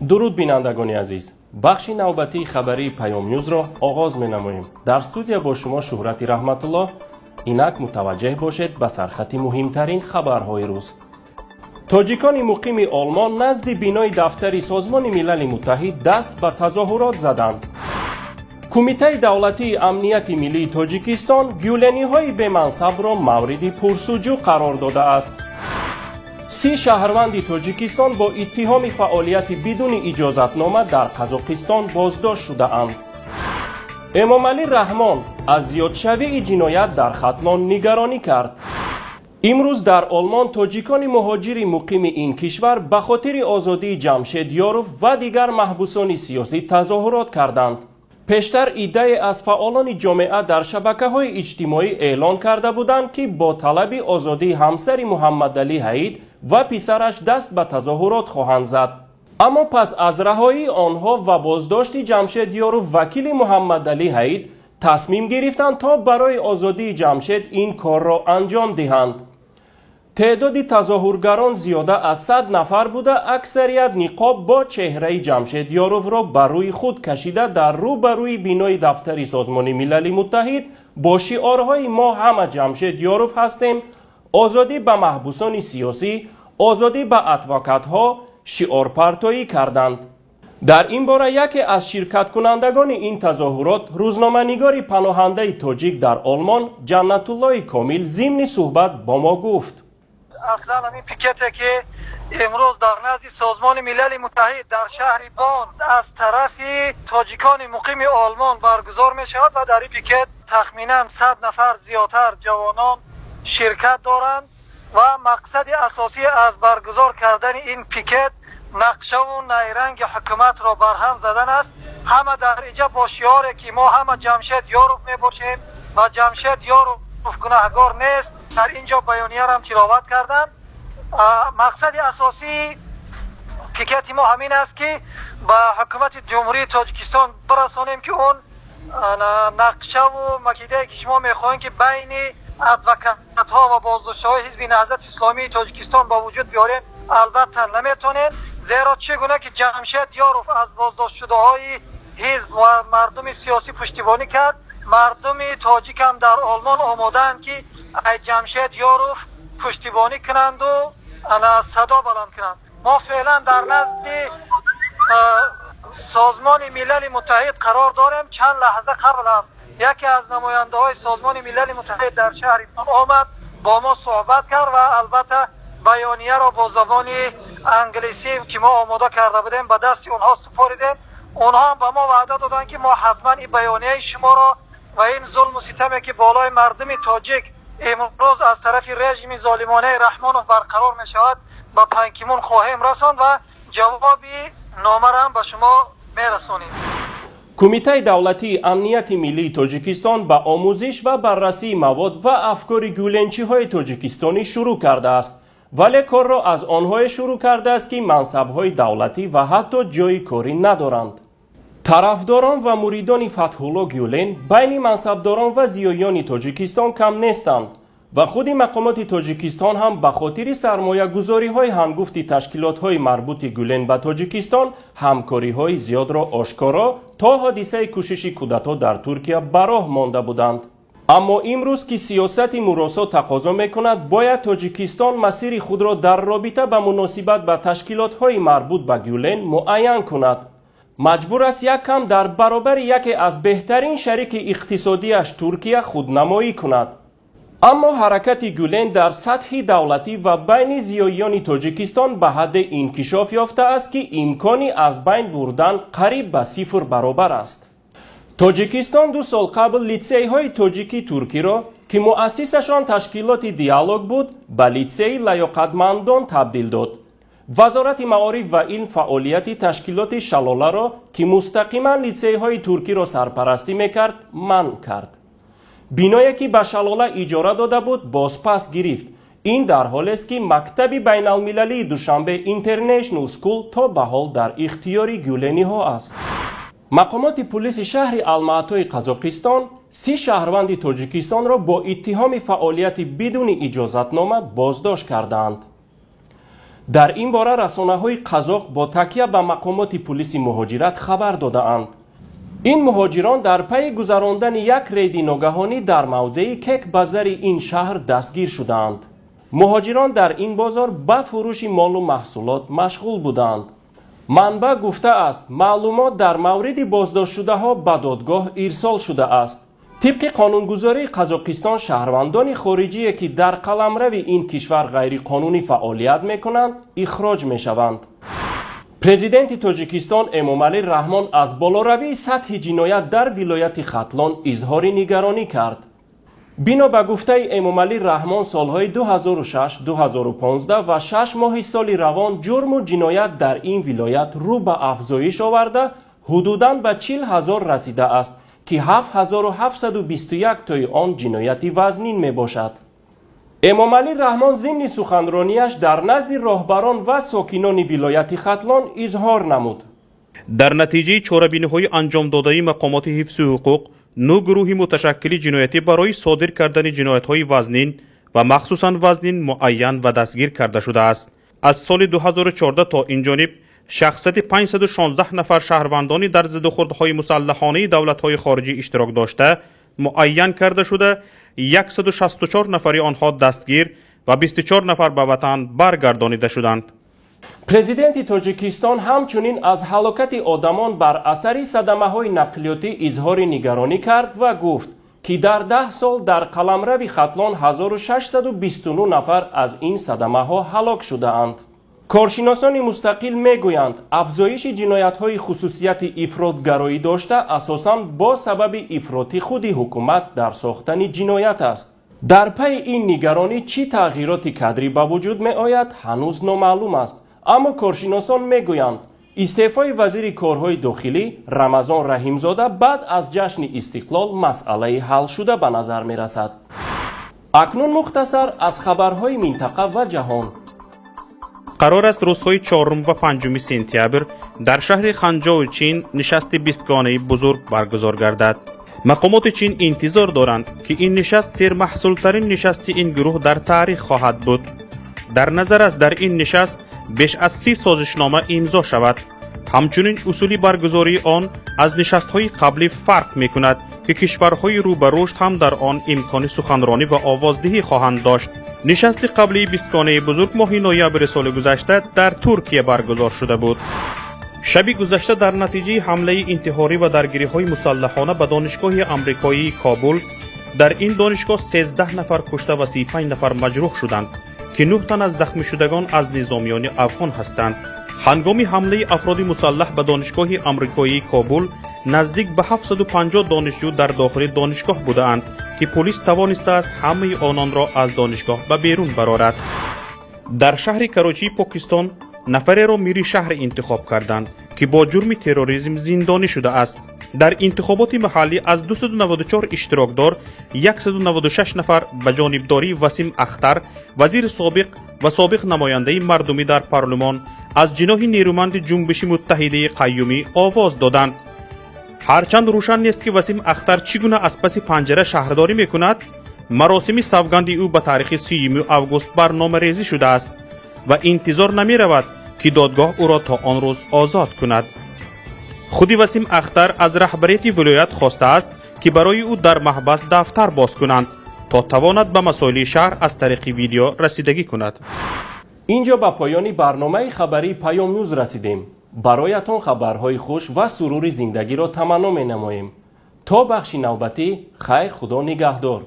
Дуруд, бинандагони азиз! Бахши навбатии хабарии Паёмнюзро оғоз менамоем. Дар студия бо шумо Шуҳрати Раҳматуллоҳ. Инак мутаваҷҷеҳ бошед ба сархати муҳимтарин хабарҳои рӯз. Тоҷикони муқими Олмон назди бинои дафтари Созмони Милали Муттаҳид даст ба тазоҳурот заданд. Кумитаи давлатии амнияти миллии Тоҷикистон гюлениҳои бемансабро мавриди пурсуҷӯ қарор додааст. 30 шаҳрванди Тоҷикистон бо иттиҳоми фаъолияти бидуни иҷозатнома дар Қазоқистон боздошт шудаанд. Эмомалӣ Раҳмон аз зиёдшавии ҷиноят дар Хатлон нигаронӣ кард. Имрӯз дар Олмон тоҷикони муҳоҷири муқими ин кишвар ба хотири озодии Ҷамшед Ёров ва дигар маҳбусони сиёсӣ тазоҳурот карданд. Пештар иддае аз фаъолони ҷомеа дар шабакаҳои иҷтимоӣ эълон карда буданд, ки бо талаби озодии ҳамсари Муҳаммадалӣ Ҳаид ва писараш даст ба тазоҳурот хоҳанд зад. Аммо пас аз раҳоии онҳо ва боздошти Ҷамшед Ёров, вакили Муҳаммадалӣ Ҳаид тасмим гирифтанд, то барои озодии Ҷамшед ин корро анҷом диҳанд. Теъдоди тазоҳургарон зиёда аз 100 нафар буда, аксарият ниқоб бо чеҳраи Ҷамшед Ёровро ба рӯи худ кашида, дар рӯ ба рӯи бинои дафтари Созмони Милали Муттаҳид бо шиорҳои «Мо ҳама Ҷамшед Ёров ҳастем», «Озодӣ ба маҳбусони сиёсӣ», «Озодӣ ба адвокатҳо» шиорпартоӣ карданд. Дар ин бора яке аз ширкаткунандагони ин тазоҳурот, рӯзноманигори паноҳандаи тоҷик дар Олмон Ҷаннатуллои Комил зимни суҳбат бо мо гуфт: Аслан ҳамин пикете, ки имрӯз дар назди Созмони Милали Муттаҳид дар шаҳри Бон аз тарафи тоҷикони муқими Олмон баргузор мешавад ва дар ин пикет тахминан 100 нафар зиёдтар ҷавонон ширкат доранд ва мақсади асосӣ аз баргузор кардани ин пикет нақшаву найранги ҳукуматро барҳам задан аст. Ҳама дар инҷа бо шиоре, ки мо ҳама Ҷамшед Ёров мебошем ва Ҷамшед Ёров гунаҳгор нест, дар ин ҷо баёнияам тиловат карданд. Мақсади асосии пикети мо ҳамин аст, ки ба ҳукумати Ҷумҳурии Тоҷикистон бирасонем, ки он нақшаву макидае, ки шумо мехоҳем, ки байни адвокатҳо ва боздоштаҳои Ҳизби Наҳзати Исломии Тоҷикистон ба вуҷуд биёрем, албатта наметонем, зеро чӣ гуна ки Ҷамшед Ёров аз боздоштшудаҳои ҳизб ва мардуми сиёсӣ пуштибонӣ кард, мардуми тоҷикам дар Олмон омодаанд, ки ай Ҷамшед Ёров пуштибонӣ кунанду ана садо баланд кунанд. Мо феълан дар назди Созмони Милали Муттаҳид қарор дорем. Чанд лаҳза қаблам яке аз намояндаҳои Созмони Милали Муттаҳид дар шаҳри омад, бо мо суҳбат кард ва албатта баёнияро бо забони англисӣ, ки мо омода карда будем, ба дасти онҳо супоридем. Онҳо ҳам ба мо ваъда доданд, ки мо ҳатман ин баёнияи шуморо ва ин зулму ситаме, ки болои мардуми тоҷик имрӯз аз тарафи режими золимонаи Раҳмонов барқарор мешавад, ба Пан Ги Мун хоҳем расонд ва ҷавоби номаро ҳам ба шумо мерасонем. Кумитаи давлатии амнияти миллии Тоҷикистон ба омӯзиш ва баррасии мавод ва афкори гюленчиҳои тоҷикистонӣ шурӯъ кардааст, вале корро аз онҳое шурӯъ кардааст, ки мансабҳои давлатӣ ва ҳатто ҷойи корӣ надоранд. Тарафдорон ва муридони Фатҳулло Гюлен байни мансабдорон ва зиёиёни Тоҷикистон кам нестанд ва худи мақомоти Тоҷикистон ҳам ба хотири сармоягузориҳои ҳангуфти ташкилотҳои марбути Гюлен ба Тоҷикистон ҳамкориҳои зиёдро ошкоро то ҳодисаи кӯшиши кудато дар Туркия ба роҳ монда буданд. Аммо имрӯз, ки сиёсати муросо тақозо мекунад, бояд Тоҷикистон масири худро дар робита ба муносибат ба ташкилотҳои марбут ба Гюлен муайян кунад. Маҷбур аст як кам дар баробари яке аз беҳтарин шарики иқтисодиаш Туркия худнамоӣ кунад. Аммо ҳаракати Гюлен дар сатҳи давлатӣ ва байни зиёиёни Тоҷикистон ба ҳадде инкишоф ёфтааст, ки имкони аз байн бурдан қариб ба сифр баробар аст. Тоҷикистон 2 сол қабл литсейҳои тоҷики туркиро, ки муассисашон ташкилоти Диалог буд, ба литсеи лаёқатмандон табдил дод. Вазорати маориф ва илм фаъолияти ташкилоти Шалоларо, ки мустақиман литсейҳои туркиро сарпарастӣ мекард, манъ кард. Биное, ки ба Шалола иҷора дода буд, бозпас гирифт. Ин дар ҳолест, ки мактаби байналмилалии Душанбе International School то ба ҳол дар ихтиёри гюлениҳо аст. Мақомоти пулиси шаҳри Алмаатои Қазоқистон 30 шаҳрванди Тоҷикистонро бо иттиҳоми фаъолияти бидуни иҷозатнома боздошт кардаанд. Дар ин бора расонаҳои қазоқ бо такя ба мақомоти пулиси муҳоҷират хабар додаанд. Ин муҳоҷирон дар пайи гузарондани як рейди ногаҳонӣ дар мавзеи Кек базари ин шаҳр дастгир шудаанд. Муҳоҷирон дар ин бозор ба фурӯши молу маҳсулот машғул буданд. Манбаъ гуфтааст, маълумот дар мавриди боздоштшудаҳо ба додгоҳ ирсол шудааст. Тибқи қонунгузории Қазоқистон, шаҳрвандони хориҷие, ки дар қаламрави ин кишвар ғайриқонунӣ фаъолият мекунанд, ихроҷ мешаванд. Президенти Тоҷикистон Эмомалӣ Раҳмон аз болоравии сатҳи ҷиноят дар вилояти Хатлон изҳори нигаронӣ кард. Бино ба гуфтаи Эмомалӣ Раҳмон, солҳои 2006, 2015 ва 6 моҳи соли равон ҷурму ҷиноят дар ин вилоят рӯ ба афзоиш оварда, ҳудудан ба 40 ҳазор расидааст, ки 7721 тои он ҷинояти вазнин мебошад. Эмомалӣ Раҳмон зимни суханронияш дар назди роҳбарон ва сокинони вилояти Хатлон изҳор намуд. Дар натиҷаи чорабиниҳои анҷомдодаи мақомоти ҳифзи ҳуқуқ, 9 гурӯҳи муташаккили ҷиноятӣ барои содир кардани ҷиноятҳои вазнин ва махсусан вазнин муайян ва дастгир карда шудааст. Аз соли 2014 то ин ҷониб шахсияти 516 нафар шаҳрвандони дар зиддухурдҳои мусаллаҳонаи давлатҳои хориҷӣ иштирок дошта муайян карда шуда, 164 нафари онҳо дастгир ва 24 нафар ба ватан баргардонида шуданд. Президенти Тоҷикистон ҳамчунин аз ҳалокати одамон бар асари садамаҳои нақлиётӣ изҳори нигаронӣ кард ва гуфт, ки дар 10 сол дар қаламрави Хатлон 1629 нафар аз ин садамаҳо ҳалок шудаанд. Коршиносони мустақил мегӯянд, афзоиши ҷиноятҳои хусусияти ифротгароӣ дошта асосан бо сабаби ифроти худи ҳукумат дар сохтани ҷиноят аст. Дар пайи ин нигаронӣ чӣ тағйироти кадрӣ ба вуҷуд меояд, ҳанӯз номаълум аст. Аммо коршиносон мегӯянд, истеъфои вазири корҳои дохилӣ Рамазон Раҳимзода баъд аз ҷашни истиқлол масъалаи ҳалшуда ба назар мерасад. Акнун мухтасар аз хабарҳои минтақа ва ҷаҳон. Қарор аст рӯзҳои 4 ва 5 сентябр дар шаҳри Ханҷои Чин нишасти бистгонаи бузург баргузор гардад. Мақомоти Чин интизор доранд, ки ин нишаст сермаҳсултарин нишасти ин гурӯҳ дар таърих хоҳад буд. Дар назар аст дар ин нишаст беш аз 30 созишнома имзо шавад. Ҳамчунин усули баргузории он аз нишастҳои қаблӣ фарқ мекунад, ки кишварҳои рӯ ба рушд ҳам дар он имкони суханронӣ ва овоздиҳӣ хоҳанд дошт. Нишасти қаблии бистгонаи бузург моҳи ноябри соли гузашта дар Туркия баргузор шуда буд. Шаби гузашта дар натиҷаи ҳамлаи интиҳорӣ ва даргириҳои мусаллаҳона ба донишгоҳи амрикоии Кобул дар ин донишгоҳ 13 нафар кушта ва 35 нафар маҷрӯҳ шуданд, ки 9 тан аз захмишудагон аз низомиёни афғон ҳастанд. Ҳангоми ҳамлаи афроди мусаллаҳ ба донишгоҳи амрикоии Кобул наздик ба 750 донишҷӯ дар дохили донишгоҳ будаанд, ки полис тавонистааст ҳамаи ононро аз донишгоҳ ба берун барорад. Дар шаҳри Карочии Покистон нафареро мири шаҳр интихоб карданд, ки бо ҷурми терроризм зиндонӣ шудааст. Дар интихоботи маҳаллӣ аз 294 иштирокдор 196 нафар ба ҷонибдории Васим Ахтар, вазири собиқ ва собиқ намояндаи мардумӣ дар парлумон, аз ҷиноҳи нерӯманди ҷунбиши муттаҳидаи қайюмӣ овоз доданд. Ҳарчанд рӯшан нест, ки Васим Ахтар чӣ гуна аз паси панҷара шаҳрдорӣ мекунад, маросими савганди ӯ ба таърихи 30 август барномарезӣ шудааст ва интизор намеравад, ки додгоҳ ӯро то он рӯз озод кунад. Худи Васим Ахтар аз раҳбарияти вилоят хостааст, ки барои ӯ дар маҳбас дафтар боз кунанд, то тавонад ба масоили шаҳр аз тариқи видео расидагӣ кунад. Инҷо ба поёни барномаи хабарии Паём Нюз расидем. Бароятон хабарҳои хуш ва сурури зиндагиро таманно менамоем. То бахши навбатӣ, хайр, Худо нигаҳдор.